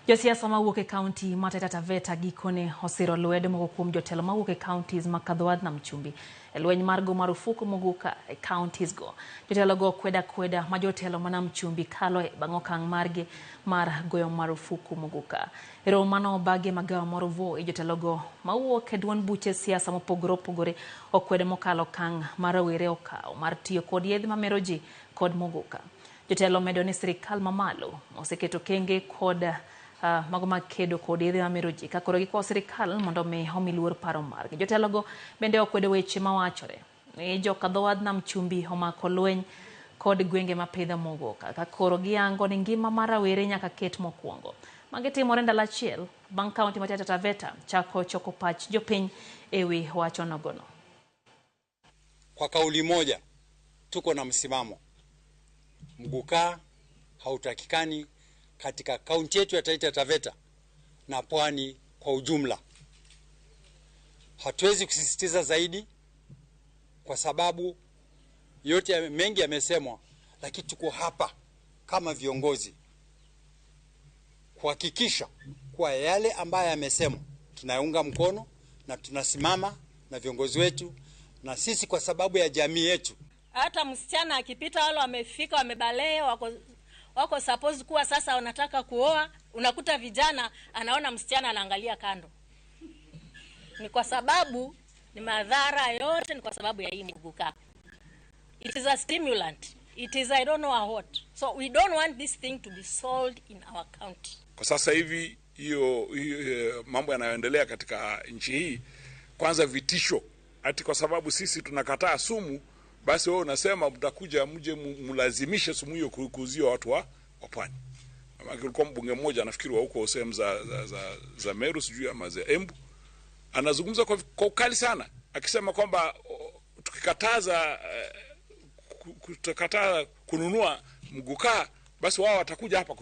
Josiasa mawuok e kaunti ma Taita Taveta gikone osiro lwedo moko kuom jotelo mawuok e counties ma Kadhowadh Nam Chumbi e lweny mar go marufuku muguka e counties go. Jotelo go kwedo akweda ma jotelo ma Nam Chumbi kaloe bang' okang' margi mar goyo marufuku muguka. E romo mane obagi e magawa moro Voi, jotelo go mawuok e duond buche siasa mopogore opogore okwedo mokalo okang' ma rawere okawo mar tiyo kod yedhe mamero ji kod muguka. Jotelo omedo ni sirikal mamalo oseketo okenge kod mago mag kedo kod yedhe mamero ji ka koro gikwayo sirikal mondo omi omi luor paro margi. Jotelogo bende okwedo weche mawachore ni joka dhowadh Nam Chumbi omako lweny kod gwenge mapidho muguka ka koro giyango ni ngima mar rawere nyaka ket mokwongo. Magi timore ndalo achiel bang' kaunti ma Taita Taveta chako choko pach jopiny ewi wach onogono. Kwa kauli moja, tuko na msimamo, mgukaa hautakikani katika kaunti yetu ya Taita Taveta na pwani kwa ujumla. Hatuwezi kusisitiza zaidi kwa sababu yote mengi yamesemwa, lakini tuko hapa kama viongozi kuhakikisha kuwa yale ambayo yamesemwa tunaunga mkono na tunasimama na viongozi wetu na sisi kwa sababu ya jamii yetu. Hata msichana akipita, wale wamefika wamebalee, wako suppose kuwa sasa wanataka kuoa, unakuta vijana anaona msichana anaangalia kando. Ni kwa sababu ni madhara yote ni kwa sababu ya hii muguka. It is a stimulant. It is, I don't know what. So we don't want this thing to be sold in our county. Kwa sasa hivi hiyo mambo yanayoendelea katika nchi hii, kwanza vitisho ati kwa sababu sisi tunakataa sumu, basi wewe unasema mtakuja mje mlazimishe sumu hiyo kuuzia watu wa pwani. Kulikuwa mbunge mmoja nafikiri wa huko sehemu za Meru sijui ama za Embu, anazungumza kwa ukali sana akisema kwamba tukikataza kukataa kununua mgukaa basi wao watakuja hapa.